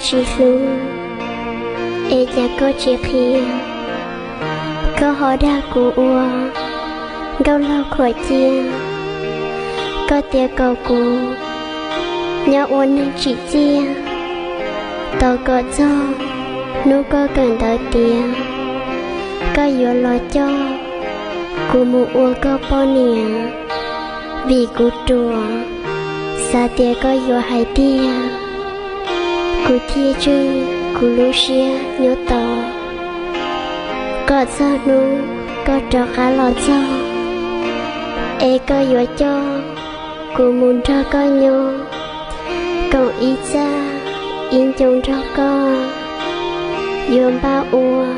tsis hlub, es cas koj tsis qhia? Koj ho dag kuv ua nkauj laug khuam cia, koj tias kom kuv nyob ua neeg tsim txiaj, tos kom txog hnub koj kawm ntawv tiav, koj yuav los coj kuv mus ua koj poj niam. Vim kuv ruam, xav tias koj yuav hais tiag, kuv thiaj tswj kuv lub siab nyob tos. Kom txog hnub koj rov qab los txog, es koj yuav coj kuv mus nrog koj nyob, koom ib txaj ib ncoo nrog koj, yuav npaj ua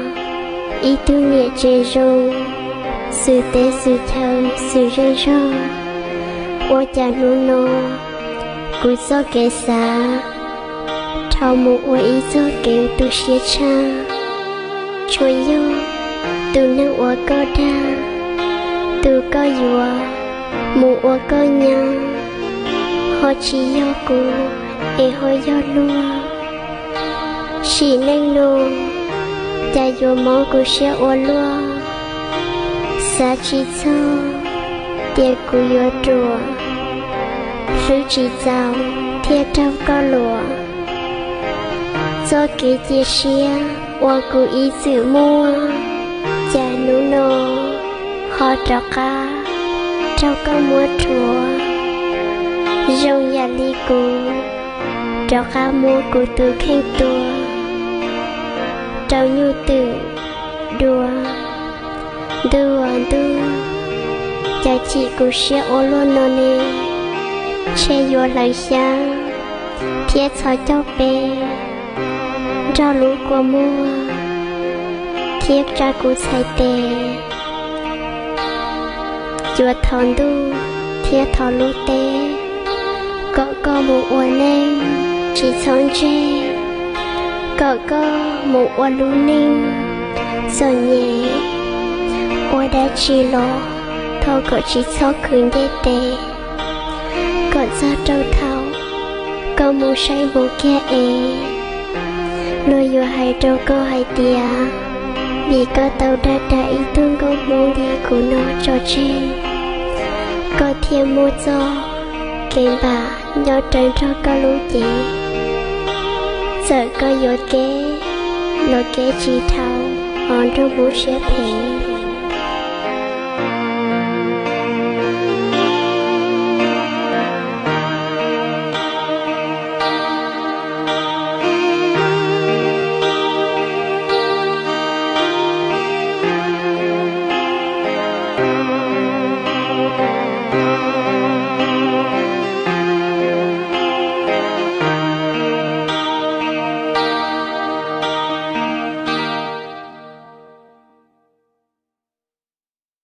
ib tug niam tsev zoo, xwm teb xwm chaw xwm zej zog. Ua cas hnub no kuv txoj kev xav dhau mus ua ib txoj kev tu siab tshaj. Tsuas yog tus neeg uas koj dag, tus koj yuav mus ua koj nyab, ho tsis yog kuv, es ho yog luag. Sim neej no cas yuav mob kuv siab ua luaj, xav tsis txog tias kuv yuav ruam, hlwb tsis txaus thiaj raug koj luam. Txoj kev cia siab uas kuv ib txwm muaj, cas hnub no ho rov qab raug koj muab rhuav. Zoo yam li kuv rov qab muab kuv tus kheej tua rau nyuj twm dua. Ntuj aw ntuj, cas chim kuv siab ua luaj no ne? Ntshe yuav hlawv xyab thiab txhos caug peb, nrog lub kua muag thiab tsa kuv txhais tes. Yuav thov ntuj thiab thov lub teb, kom koj mus ua neej tsis txhob ntseg, kom koj mus ua lub neej txom nyem. Ua dab tsi los thov kom tsis txhob khwv ntiaj teb, kom txog rau thaum koj mus saib mus kiag es, luag yuav hais rau koj hais tias, vim koj tau dag dag ib tug nkauj Hmoob li kuv no tso tseg, koj thiaj muaj txoj kev npam nyob rawv nrog koj lub cev. Txawm koj yuav keb los keb tsis dhau, ho nrog Hmoob siab phem.